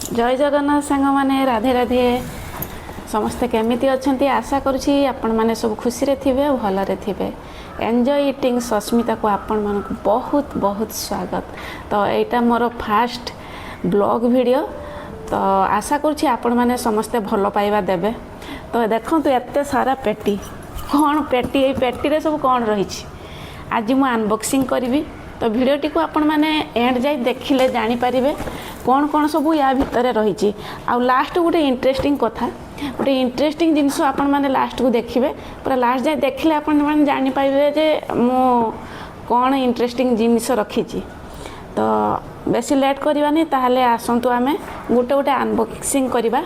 ଜୟ ଜଗନ୍ନାଥ ସାଙ୍ଗମାନେ, ରାଧେ ରାଧେ। ସମସ୍ତେ କେମିତି ଅଛନ୍ତି? ଆଶା କରୁଛି ଆପଣମାନେ ସବୁ ଖୁସିରେ ଥିବେ, ଭଲରେ ଥିବେ। ଏନ୍ଜୟ ଇଟିଂ ସସ୍ମିତାକୁ ଆପଣମାନଙ୍କୁ ବହୁତ ବହୁତ ସ୍ୱାଗତ। ତ ଏଇଟା ମୋର ଫାଷ୍ଟ ବ୍ଲଗ୍ ଭିଡ଼ିଓ, ତ ଆଶା କରୁଛି ଆପଣମାନେ ସମସ୍ତେ ଭଲ ପାଇବା ଦେବେ। ତ ଦେଖନ୍ତୁ, ଏତେ ସାରା ପେଟି କ'ଣ ପେଟି, ଏଇ ପେଟିରେ ସବୁ କ'ଣ ରହିଛି, ଆଜି ମୁଁ ଅନବକ୍ସିଂ କରିବି। ତ ଭିଡ଼ିଓଟିକୁ ଆପଣମାନେ ଏଣ୍ଡ ଯାଇ ଦେଖିଲେ ଜାଣିପାରିବେ କ'ଣ କ'ଣ ସବୁ ୟା ଭିତରେ ରହିଛି। ଆଉ ଲାଷ୍ଟ ଗୋଟେ ଇଣ୍ଟରେଷ୍ଟିଂ କଥା, ଗୋଟେ ଇଣ୍ଟରେଷ୍ଟିଂ ଜିନିଷ ଆପଣମାନେ ଲାଷ୍ଟକୁ ଦେଖିବେ। ପୁରା ଲାଷ୍ଟ ଯାଏ ଦେଖିଲେ ଆପଣମାନେ ଜାଣିପାରିବେ ଯେ ମୁଁ କ'ଣ ଇଣ୍ଟରେଷ୍ଟିଂ ଜିନିଷ ରଖିଛି। ତ ବେଶୀ ଲେଟ୍ କରିବାନି, ତାହେଲେ ଆସନ୍ତୁ ଆମେ ଗୋଟେ ଗୋଟେ ଅନବକ୍ସିଂ କରିବା,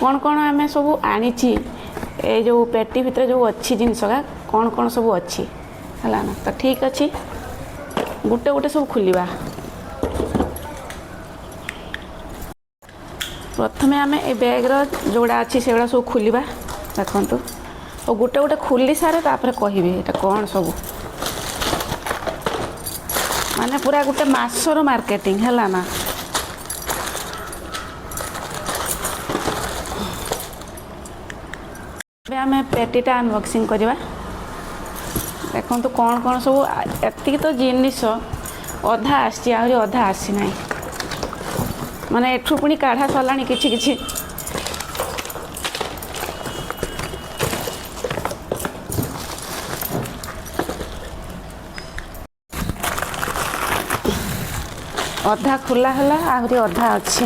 କ'ଣ କ'ଣ ଆମେ ସବୁ ଆଣିଛି, ଏଇ ଯେଉଁ ପେଟି ଭିତରେ ଯେଉଁ ଅଛି ଜିନିଷଟା, କ'ଣ କ'ଣ ସବୁ ଅଛି, ହେଲା ନା? ତ ଠିକ୍ ଅଛି, ଗୋଟେ ଗୋଟେ ସବୁ ଖୋଲିବା। ପ୍ରଥମେ ଆମେ ଏ ବ୍ୟାଗ୍ର ଯେଉଁଗୁଡ଼ା ଅଛି ସେଗୁଡ଼ା ସବୁ ଖୋଲିବା। ଦେଖନ୍ତୁ, ଆଉ ଗୋଟେ ଗୋଟେ ଖୋଲି ସାରେ ତାପରେ କହିବି ଏଇଟା କ'ଣ ସବୁ। ମାନେ ପୁରା ଗୋଟେ ମାସର ମାର୍କେଟିଂ, ହେଲା ନା? ଏବେ ଆମେ ପେଟିଟା ଅନବକ୍ସିଂ କରିବା। ଦେଖନ୍ତୁ କ'ଣ କ'ଣ ସବୁ, ଏତିକି ତ ଜିନିଷ ଅଧା ଆସିଛି, ଆହୁରି ଅଧା ଆସିନାହିଁ। ମାନେ ଏଠୁ ପୁଣି କାଢ଼ା ସରିଲାଣି କିଛି କିଛି। ଅଧା ଖୋଲା ହେଲା, ଆହୁରି ଅଧା ଅଛି।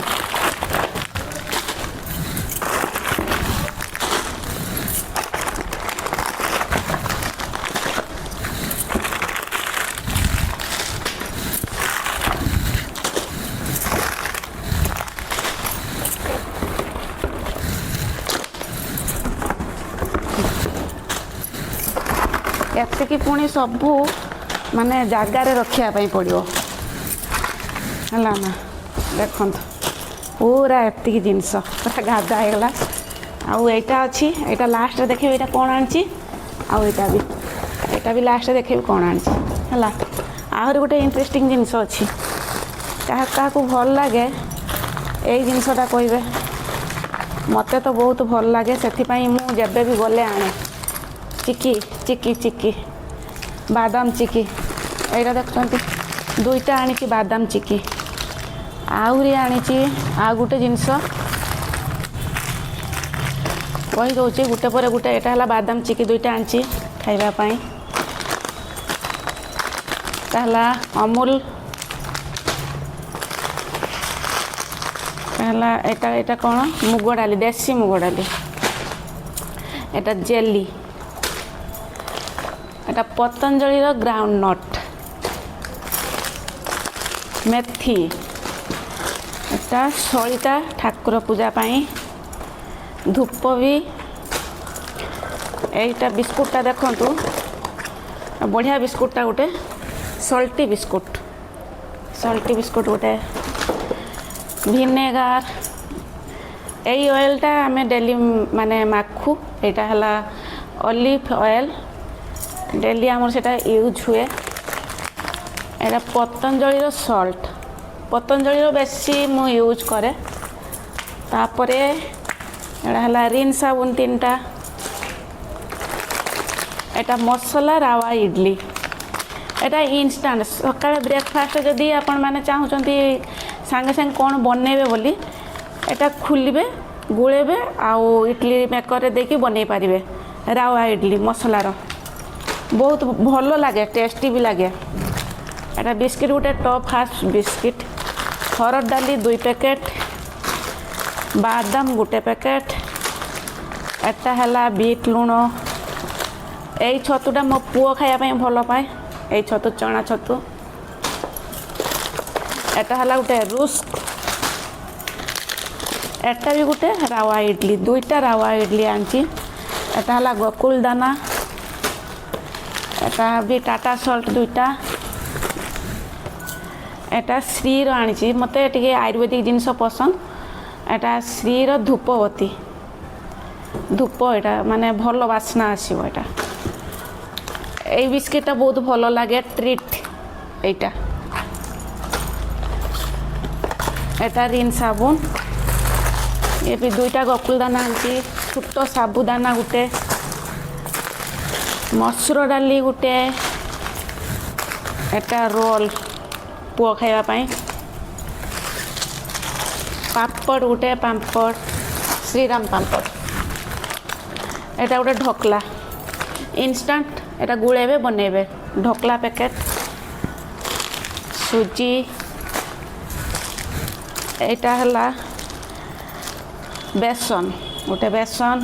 ଏତିକି ପୁଣି ସବୁ ମାନେ ଜାଗାରେ ରଖିବା ପାଇଁ ପଡ଼ିବ, ହେଲା ନା? ଦେଖନ୍ତୁ, ପୁରା ଏତିକି ଜିନିଷ ପୁରା ଗାଦା ହେଇଗଲା। ଆଉ ଏଇଟା ଅଛି, ଏଇଟା ଲାଷ୍ଟରେ ଦେଖିବେ ଏଇଟା କ'ଣ ଆଣିଛି। ଆଉ ଏଇଟା ବି ଲାଷ୍ଟରେ ଦେଖିବି କ'ଣ ଆଣିଛି, ହେଲା? ଆହୁରି ଗୋଟେ ଇଣ୍ଟରେଷ୍ଟିଂ ଜିନିଷ ଅଛି। କାହା କାହାକୁ ଭଲ ଲାଗେ ଏଇ ଜିନିଷଟା କହିବେ। ମୋତେ ତ ବହୁତ ଭଲ ଲାଗେ, ସେଥିପାଇଁ ମୁଁ ଯେବେ ବି ଗଲେ ଆଣେ। ଚିକି ଚିକି ଚିକି, ବାଦାମ ଚିକି। ଏଇଟା ଦେଖୁଛନ୍ତି, ଦୁଇଟା ଆଣିଛି ବାଦାମ ଚିକି। ଆହୁରି ଆଣିଛି ଆଉ ଗୋଟେ ଜିନିଷ, କହିଦେଉଛି ଗୋଟେ ପରେ ଗୋଟେ। ଏଇଟା ହେଲା ବାଦାମ ଚିକି, ଦୁଇଟା ଆଣିଛି ଖାଇବା ପାଇଁ। ଏଟା ହେଲା ଅମୁଲ ହେଲା। ଏଇଟା କ'ଣ? ମୁଗ ଡାଲି, ଦେଶୀ ମୁଗ ଡାଲି। ଏଟା ଜେଲି। ଏଟା ପତଞ୍ଜଳିର ଗ୍ରାଉଣ୍ଡ not, ମେଥି। ଏଟା ସଳିତା, ଠାକୁର ପୂଜା ପାଇଁ ଧୂପ ବି। ଏଇଟା ବିସ୍କୁଟଟା ଦେଖନ୍ତୁ, ବଢ଼ିଆ ବିସ୍କୁଟଟା ଗୋଟେ, ସଲ୍ଟି ବିସ୍କୁଟ, ସଲ୍ଟି ବିସ୍କୁଟ ଗୋଟେ। ଭିନେଗାର, ଏଇ ଅଏଲ୍ଟା ଆମେ ଡେଲି ମାନେ ମାଖୁ। ଏଇଟା ହେଲା ଅଲିଭ୍ ଅଏଲ୍, ଡେଲି ଆମର ସେଇଟା ୟୁଜ୍ ହୁଏ। ଏଇଟା ପତଞ୍ଜଳିର ସଲ୍ଟ, ପତଞ୍ଜଳିର ବେଶୀ ମୁଁ ୟୁଜ୍ କରେ। ତାପରେ ଏଇଟା ହେଲା ରିନ୍ ସାବୁନ ତିନିଟା। ଏଟା ମସଲା ରାୱା ଇଡ଼ଲି, ଏଟା ଇନଷ୍ଟାଣ୍ଟ। ସକାଳେ ବ୍ରେକଫାଷ୍ଟ ଯଦି ଆପଣମାନେ ଚାହୁଁଛନ୍ତି ସାଙ୍ଗେ ସାଙ୍ଗେ କ'ଣ ବନେଇବେ ବୋଲି, ଏଟା ଖୋଲିବେ, ଗୋଳେଇବେ ଆଉ ଇଡ଼ଲି ମେକରରେ ଦେଇକି ବନେଇ ପାରିବେ। ରାୱା ଇଡ଼ଲି ମସଲାର ବହୁତ ଭଲ ଲାଗେ, ଟେଷ୍ଟି ବି ଲାଗେ। ଏଟା ବିସ୍କିଟ୍ ଗୋଟେ, ଟପ୍ ଫାଷ୍ଟ ବିସ୍କିଟ୍। ହରଡ଼ ଡାଲି ଦୁଇ ପ୍ୟାକେଟ୍, ବାଦାମ ଗୋଟେ ପ୍ୟାକେଟ୍। ଏଟା ହେଲା ବିଟ୍ ଲୁଣ। ଏଇ ଛତୁଟା ମୋ ପୁଅ ଖାଇବା ପାଇଁ ଭଲ ପାଏ, ଏଇ ଛତୁ, ଚଣା ଛତୁ। ଏଟା ହେଲା ଗୋଟେ ରୁସ୍କ। ଏଟା ବି ଗୋଟେ ରାୱା ଇଡ଼ଲି, ଦୁଇଟା ରାୱା ଇଡ଼ଲି ଆଣିଛି। ଏଟା ହେଲା ଗୋକୁଳ ଦାନା। ଏଟା ବି ଟାଟା ସଲ୍ଟ ଦୁଇଟା। ଏଟା ଶ୍ରୀର ଆଣିଛି, ମୋତେ ଟିକେ ଆୟୁର୍ବେଦିକ ଜିନିଷ ପସନ୍ଦ। ଏଟା ଶ୍ରୀର ଧୂପବତୀ ଧୂପ, ଏଇଟା ମାନେ ଭଲ ବାସ୍ନା ଆସିବ ଏଇଟା। ଏଇ ବିସ୍କିଟଟା ବହୁତ ଭଲ ଲାଗେ, ଟ୍ରିଟ୍ ଏଇଟା। ଏଟା ରିନ୍ ସାବୁନ। ଏ ବି ଦୁଇଟା ଗୋକୁଲଦାନା ଆଣିଛି, ଛୋଟ ସାବୁଦାନା ଗୋଟେ, ମସୁର ଡାଲି ଗୋଟେ, ଏଟା ରୋଲ୍ ପୁଅ ଖାଇବା ପାଇଁ, ପାମ୍ପଡ଼ ଗୋଟେ, ପାମ୍ପଡ଼ ଶ୍ରୀରାମ ପାମ୍ପଡ଼। ଏଟା ଗୋଟେ ଢୋକଲା ଇନଷ୍ଟାଣ୍ଟ, ଏଟା ଗୁଳେଇବେ ବନେଇବେ, ଢୋକଲା ପ୍ୟାକେଟ୍, ସୁଜି। ଏଇଟା ହେଲା ବେସନ ଗୋଟେ, ବେସନ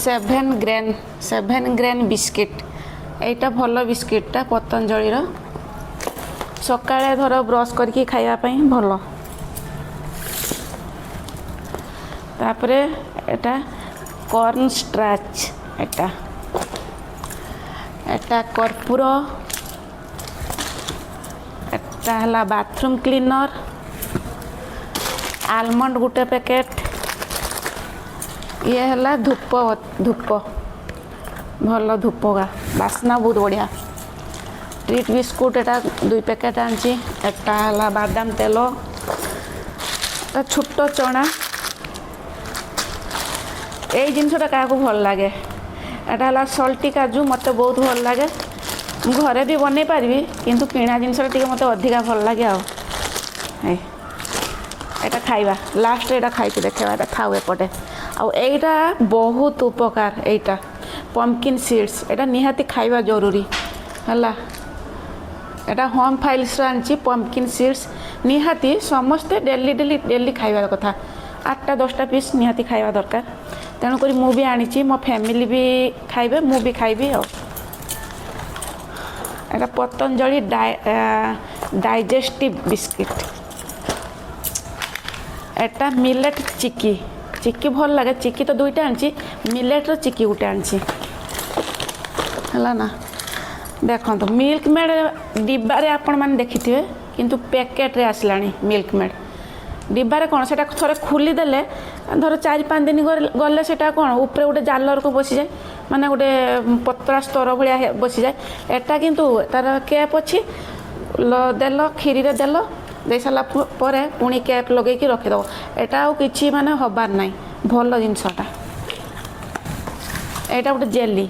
7 ଗ୍ରେନ୍, 7 ଗ୍ରେନ୍ ବିସ୍କିଟ୍। ଏଇଟା ଭଲ ବିସ୍କିଟ୍ଟା ପତଞ୍ଜଳିର, ସକାଳେ ଧର ବ୍ରସ୍ କରିକି ଖାଇବା ପାଇଁ ଭଲ। ତାପରେ ଏଟା କର୍ନ ଷ୍ଟ୍ରାଚ୍, ଏଟା ଏଟା କର୍ପୂର, ଏଟା ହେଲା ବାଥରୁମ୍ କ୍ଲିନର୍, ଆଲମଣ୍ଡ ଗୋଟେ ପ୍ୟାକେଟ୍। ଇଏ ହେଲା ଧୂପ, ଧୂପ ଭଲ ଧୂପ ବାସ୍ନା ବହୁତ ବଢ଼ିଆ। ଟ୍ରିଟ୍ ବିସ୍କୁଟ୍ ଏଟା 2 ପ୍ୟାକେଟ୍ ଆଣିଛି। ଏଟା ହେଲା ବାଦାମ ତେଲ, ଏଟା ଛୋଟ ଚଣା। ଏଇ ଜିନିଷଟା କାହାକୁ ଭଲ ଲାଗେ? ଏଟା ହେଲା ସଲ୍ଟି କାଜୁ, ମୋତେ ବହୁତ ଭଲ ଲାଗେ। ମୁଁ ଘରେ ବି ବନେଇ ପାରିବି, କିନ୍ତୁ କିଣା ଜିନିଷଟା ଟିକେ ମୋତେ ଅଧିକା ଭଲ ଲାଗେ। ଆଉ ଏଇଟା ଖାଇବା ଲାଷ୍ଟରେ, ଏଇଟା ଖାଇକି ଦେଖେଇବା, ଏଇଟା ଥାଉ ଏପଟେ। ଆଉ ଏଇଟା ବହୁତ ଉପକାର, ଏଇଟା ପମ୍ପକିନ୍ ସିଡ୍ସ, ଏଇଟା ନିହାତି ଖାଇବା ଜରୁରୀ ହେଲା। ଏଟା ହୋମ୍ ଫାଇଲ୍ସର ଆଣିଛି ପମ୍ପକିନ୍ ସିଡ୍ସ, ନିହାତି ସମସ୍ତେ ଡେଲି ଡେଲି ଡେଲି ଖାଇବା କଥା, 8ଟା 10ଟା ପିସ୍ ନିହାତି ଖାଇବା ଦରକାର। ତେଣୁକରି ମୁଁ ବି ଆଣିଛି, ମୋ ଫ୍ୟାମିଲି ବି ଖାଇବେ, ମୁଁ ବି ଖାଇବି। ଆଉ ଏଟା ପତଞ୍ଜଳି ଡାଇଜେଷ୍ଟିଭ୍ ବିସ୍କିଟ୍। ଏଟା ମିଲେଟ୍ ଚିକି, ଚିକି ଭଲ ଲାଗେ, ଚିକି ତ ଦୁଇଟା ଆଣିଛି, ମିଲେଟ୍ର ଚିକି ଗୋଟେ ଆଣିଛି। ହେଲା ନା? ଦେଖନ୍ତୁ, ମିଲ୍କ ମେଡ଼୍ ଡିବାରେ ଆପଣମାନେ ଦେଖିଥିବେ, କିନ୍ତୁ ପ୍ୟାକେଟ୍ରେ ଆସିଲାଣି। ମିଲ୍କ ମେଡ଼୍ ଡିବାରେ କ'ଣ, ସେଇଟା ଥରେ ଖୋଲିଦେଲେ ଧର 4-5 ଦିନ ଗଲେ ସେଇଟା କ'ଣ ଉପରେ ଗୋଟେ ଜାଲରକୁ ବସିଯାଏ, ମାନେ ଗୋଟେ ପତଳା ସ୍ତର ଭଳିଆ ବସିଯାଏ। ଏଟା କିନ୍ତୁ ତାର କ୍ୟାପ୍ ଅଛି, ଦେଲ କ୍ଷୀରିରେ ଦେଲ, ଦେଇ ସାରିଲା ପରେ ପୁଣି କ୍ୟାପ୍ ଲଗେଇକି ରଖିଦେବ, ଏଇଟା ଆଉ କିଛି ମାନେ ହେବାର ନାହିଁ। ଭଲ ଜିନିଷଟା। ଏଇଟା ଗୋଟେ ଜେଲି,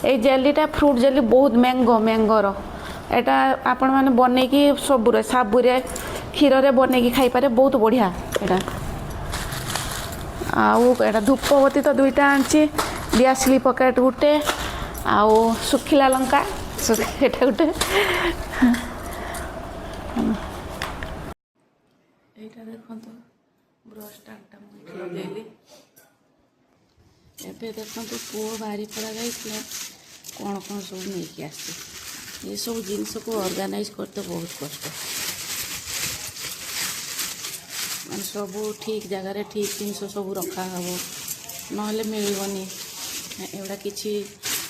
ଏଇ ଜେଲିଟା ଫ୍ରୁଟ୍ ଜେଲି, ବହୁତ ମ୍ୟାଙ୍ଗୋ, ମ୍ୟାଙ୍ଗୋର। ଏଇଟା ଆପଣମାନେ ବନେଇକି ସବୁରେ, ସାବୁରେ, କ୍ଷୀରରେ ବନେଇକି ଖାଇପାରେ, ବହୁତ ବଢ଼ିଆ ଏଇଟା। ଆଉ ଏଇଟା ଧୂପବତୀ ତ ଦୁଇଟା ଆଣିଛି, ଦିଆସିଲି ପକେଟ୍ ଗୋଟେ, ଆଉ ଶୁଖିଲା ଲଙ୍କା ଏଇଟା ଗୋଟେ। ଏଇଟା ଦେଖନ୍ତୁ, ବ୍ରସ୍ ଷ୍ଟାଣ୍ଡଟା ମୁଁ ଏଇଠି ଲଗେଇଲି। ଏବେ ଦେଖନ୍ତୁ, ପୁଅ ବାରିପଡ଼ା ଯାଇଥିଲା, କ'ଣ କ'ଣ ସବୁ ନେଇକି ଆସିଛି। ଏସବୁ ଜିନିଷକୁ ଅର୍ଗାନାଇଜ୍ କରତେ ବହୁତ କଷ୍ଟ, ମାନେ ସବୁ ଠିକ୍ ଜାଗାରେ ଠିକ୍ ଜିନିଷ ସବୁ ରଖା ହେବ, ନହେଲେ ମିଳିବନି। ଏଗୁଡ଼ା କିଛି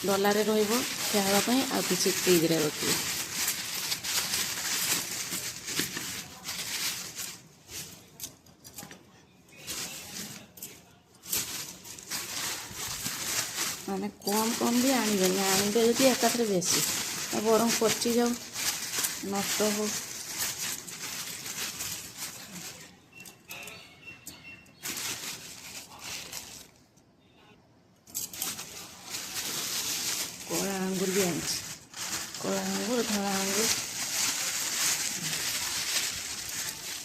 ଡଲାରେ ରହିବ ଖିଆ ହେବା ପାଇଁ, ଆଉ କିଛି ଫ୍ରିଜ୍ରେ ରଖିବି। ମାନେ କମ୍ କମ୍ ବି ଆଣିବେନି, ଆଣିବେ ଯଦି ଏକାଥରେ ବେଶୀ, ବରଂ ପଚିଯାଉ, ନଷ୍ଟ ହଉ। କଳା ଅଙ୍ଗୁର ବି ଆଣିଛି, କଳା ଅଙ୍ଗୁର, ଧଳା ଅଙ୍ଗୁର,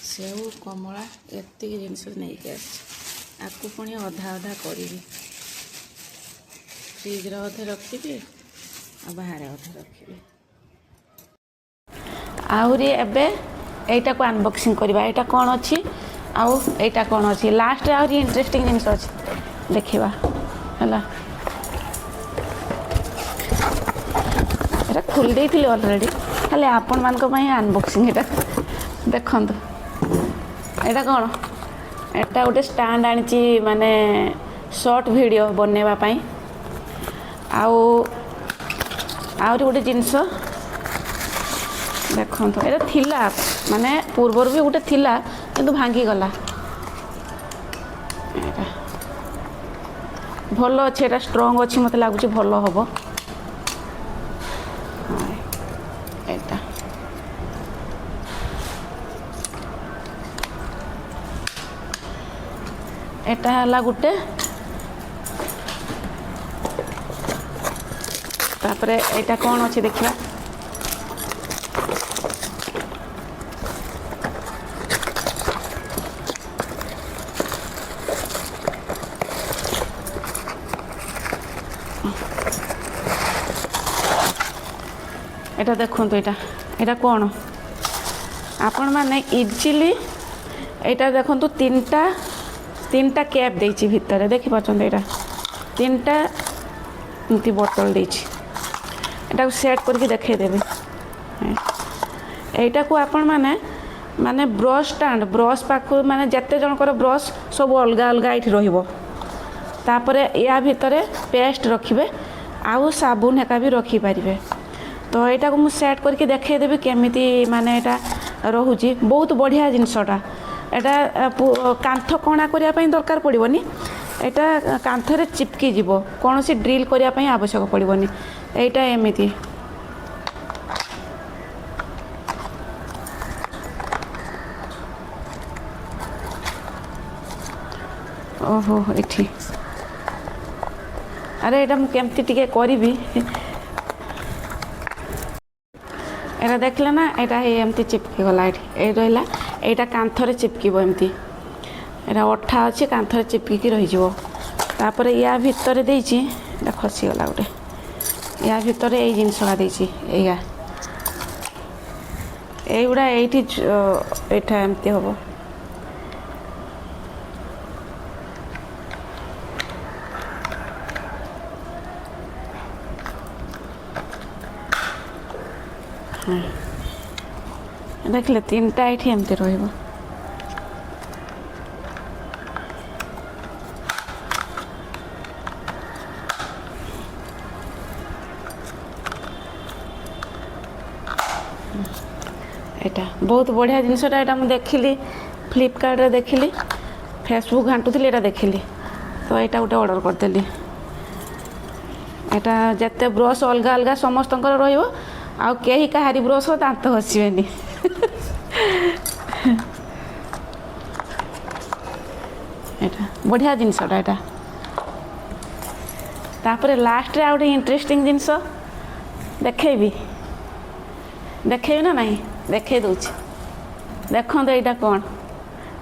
ସେଉ, କମଳା, ଏତିକି ଜିନିଷ ନେଇକି ଆସିଛି। ଆକୁ ପୁଣି ଅଧା ଅଧା କରିବି, ଫ୍ରିଜ୍ରେ ଅଧେ ରଖିବି ଆଉ ବାହାରେ ଅଧେ ରଖିବି। ଆହୁରି ଏବେ ଏଇଟାକୁ ଅନବକ୍ସିଂ କରିବା, ଏଇଟା କ'ଣ ଅଛି ଆଉ ଏଇଟା କ'ଣ ଅଛି। ଲାଷ୍ଟରେ ଆହୁରି ଇଣ୍ଟରେଷ୍ଟିଂ ଜିନିଷ ଅଛି, ଦେଖିବା। ହେଲା, ଏଇଟା ଖୋଲି ଦେଇଥିଲି ଅଲରେଡ଼ି, ଖାଲି ଆପଣମାନଙ୍କ ପାଇଁ ଅନବକ୍ସିଂ। ଏଇଟା ଦେଖନ୍ତୁ, ଏଇଟା କ'ଣ? ଏଇଟା ଗୋଟେ ଷ୍ଟାଣ୍ଡ ଆଣିଛି, ମାନେ ସର୍ଟ ଭିଡ଼ିଓ ବନେଇବା ପାଇଁ। ଆଉ ଆହୁରି ଗୋଟେ ଜିନିଷ ଦେଖନ୍ତୁ, ଏଇଟା ଥିଲା, ମାନେ ପୂର୍ବରୁ ବି ଗୋଟେ ଥିଲା, କିନ୍ତୁ ଭାଙ୍ଗିଗଲା। ଏଇଟା ଭଲ ଅଛି, ଏଇଟା ଷ୍ଟ୍ରଙ୍ଗ ଅଛି, ମୋତେ ଲାଗୁଛି ଭଲ ହେବ। ଏଇଟା ଏଇଟା ହେଲା ଗୋଟେ। ତାପରେ ଏଇଟା କ'ଣ ଅଛି ଦେଖିବା। ଏଇଟା ଦେଖନ୍ତୁ, ଏଇଟା କ'ଣ? ଆପଣମାନେ ଇଜିଲି ଏଇଟା ଦେଖନ୍ତୁ, ତିନିଟା କ୍ୟାପ୍ ଦେଇଛି ଭିତରେ, ଦେଖିପାରୁଛନ୍ତି? ଏଇଟା ତିନିଟା ଏମିତି ବୋଟଲ ଦେଇଛି। ଏଟାକୁ ସେଟ୍ କରିକି ଦେଖେଇଦେବି। ଏଇଟାକୁ ଆପଣମାନେ ମାନେ ବ୍ରସ୍ ଷ୍ଟାଣ୍ଡ, ବ୍ରସ୍ ପାଖକୁ ମାନେ ଯେତେ ଜଣଙ୍କର ବ୍ରସ୍ ସବୁ ଅଲଗା ଅଲଗା ଏଇଠି ରହିବ। ତାପରେ ୟା ଭିତରେ ପେଷ୍ଟ ରଖିବେ ଆଉ ସାବୁନ ହେକା ବି ରଖିପାରିବେ। ତ ଏଇଟାକୁ ମୁଁ ସେଟ୍ କରିକି ଦେଖେଇଦେବି କେମିତି ମାନେ ଏଇଟା ରହୁଛି। ବହୁତ ବଢ଼ିଆ ଜିନିଷଟା ଏଇଟା। କାନ୍ଥ କଣା କରିବା ପାଇଁ ଦରକାର ପଡ଼ିବନି, ଏଇଟା କାନ୍ଥରେ ଚିପକି ଯିବ, କୌଣସି ଡ୍ରିଲ୍ କରିବା ପାଇଁ ଆବଶ୍ୟକ ପଡ଼ିବନି। ଏଇଟା ଏମିତି। ଓହୋ, ଏଠି, ଆରେ ଏଇଟା ମୁଁ କେମିତି ଟିକେ କରିବି। ଏଇଟା ଦେଖିଲେ ନା, ଏଇଟା ହେଇ ଏମିତି ଚିପକି ଗଲା ଏଠି, ଏଇ ରହିଲା। ଏଇଟା କାନ୍ଥରେ ଚିପକିବ ଏମିତି। ଏଇଟା ଅଠା ଅଛି, କାନ୍ଥରେ ଚିପକିକି ରହିଯିବ। ତାପରେ ୟା ଭିତରେ ଦେଇଛି, ଏଇଟା ଖସିଗଲା ଗୋଟେ। ୟା ଭିତରେ ଏଇ ଜିନିଷଟା ଦେଇଛି, ଏଇଆ ଏଇଗୁଡ଼ା ଏଇଠି ଏଇଟା ଏମିତି ହେବ। ଦେଖିଲେ, ତିନିଟା ଏଇଠି ଏମିତି ରହିବ। ଏଇଟା ବହୁତ ବଢ଼ିଆ ଜିନିଷଟା। ଏଇଟା ମୁଁ ଦେଖିଲି, ଫ୍ଲିପକାର୍ଟରେ ଦେଖିଲି, ଫେସବୁକ୍ ଘାଣ୍ଟୁଥିଲି, ଏଇଟା ଦେଖିଲି, ତ ଏଇଟା ଗୋଟେ ଅର୍ଡ଼ର କରିଦେଲି। ଏଇଟା ଯେତେ ବ୍ରସ୍ ଅଲଗା ଅଲଗା ସମସ୍ତଙ୍କର ରହିବ ଆଉ କେହି କାହାରି ବ୍ରସ୍ ଦାନ୍ତ ଘଷିବେନି। ଏଇଟା ବଢ଼ିଆ ଜିନିଷଟା ଏଇଟା। ତାପରେ ଲାଷ୍ଟରେ ଆଉ ଗୋଟେ ଇଣ୍ଟରେଷ୍ଟିଂ ଜିନିଷ ଦେଖେଇବି। ଦେଖେଇବି ନା ନାହିଁ? ଦେଖେଇ ଦେଉଛି, ଦେଖନ୍ତୁ ଏଇଟା କ'ଣ।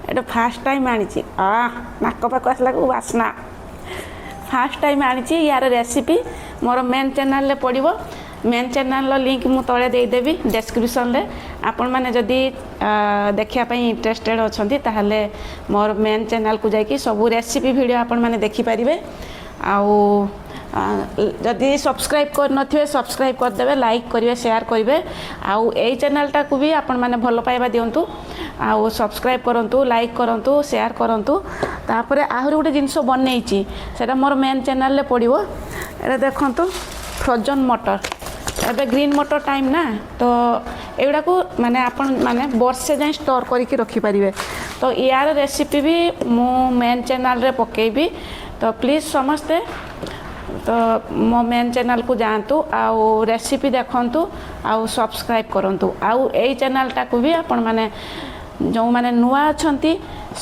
ଏଇଟା ଫାର୍ଷ୍ଟ ଟାଇମ୍ ଆଣିଛି। ଆ ନାକ ପାଖକୁ ଆସିଲାକୁ ବାସ୍ନା। ଫାର୍ଷ୍ଟ ଟାଇମ୍ ଆଣିଛି। ୟାର ରେସିପି ମୋର ମେନ୍ ଚ୍ୟାନେଲ୍ରେ ପଡ଼ିବ। ମେନ୍ ଚ୍ୟାନେଲ୍ର ଲିଙ୍କ୍ ମୁଁ ତଳେ ଦେଇଦେବି ଡେସ୍କ୍ରିପସନ୍ରେ। ଆପଣମାନେ ଯଦି ଦେଖିବା ପାଇଁ ଇଣ୍ଟରେଷ୍ଟେଡ଼ ଅଛନ୍ତି, ତାହେଲେ ମୋର ମେନ୍ ଚ୍ୟାନେଲ୍କୁ ଯାଇକି ସବୁ ରେସିପି ଭିଡ଼ିଓ ଆପଣମାନେ ଦେଖିପାରିବେ। ଆଉ ଯଦି ସବସ୍କ୍ରାଇବ୍ କରିନଥିବେ, ସବସ୍କ୍ରାଇବ୍ କରିଦେବେ, ଲାଇକ୍ କରିବେ, ସେୟାର କରିବେ। ଆଉ ଏଇ ଚ୍ୟାନେଲ୍ଟାକୁ ବି ଆପଣମାନେ ଭଲ ପାଇବା ଦିଅନ୍ତୁ ଆଉ ସବସ୍କ୍ରାଇବ୍ କରନ୍ତୁ, ଲାଇକ୍ କରନ୍ତୁ, ସେୟାର କରନ୍ତୁ। ତାପରେ ଆହୁରି ଗୋଟେ ଜିନିଷ ବନେଇଛି, ସେଇଟା ମୋର ମେନ୍ ଚ୍ୟାନେଲ୍ରେ ପଡ଼ିବ। ଏଇଟା ଦେଖନ୍ତୁ, ଫ୍ରୋଜନ୍ ମଟର। ଏବେ ଗ୍ରୀନ୍ ମଟର ଟାଇମ୍ ନା, ତ ଏଗୁଡ଼ାକୁ ମାନେ ଆପଣ ମାନେ ବର୍ଷେ ଯାଏଁ ଷ୍ଟୋର୍ କରିକି ରଖିପାରିବେ। ତ ୟାର ରେସିପି ବି ମୁଁ ମେନ୍ ଚ୍ୟାନେଲ୍ରେ ପକାଇବି। ତ ପ୍ଲିଜ୍ ସମସ୍ତେ ତ ମୋ ମେନ୍ ଚ୍ୟାନେଲ୍କୁ ଯାଆନ୍ତୁ ଆଉ ରେସିପି ଦେଖନ୍ତୁ ଆଉ ସବସ୍କ୍ରାଇବ୍ କରନ୍ତୁ। ଆଉ ଏଇ ଚ୍ୟାନେଲ୍ଟାକୁ ବି ଆପଣମାନେ ଯେଉଁମାନେ ନୂଆ ଅଛନ୍ତି,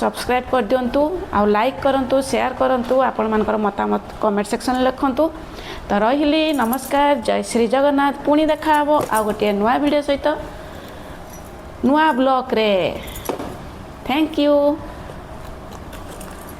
ସବସ୍କ୍ରାଇବ୍ କରିଦିଅନ୍ତୁ ଆଉ ଲାଇକ୍ କରନ୍ତୁ, ସେୟାର କରନ୍ତୁ, ଆପଣମାନଙ୍କର ମତାମତ କମେଣ୍ଟ ସେକ୍ସନ୍ରେ ଲେଖନ୍ତୁ। ତ ରହିଲି, ନମସ୍କାର, ଜୟ ଶ୍ରୀ ଜଗନ୍ନାଥ। ପୁଣି ଦେଖା ହେବ ଆଉ ଗୋଟିଏ ନୂଆ ଭିଡ଼ିଓ ସହିତ, ନୂଆ ବ୍ଲଗ୍ରେ। Thank you.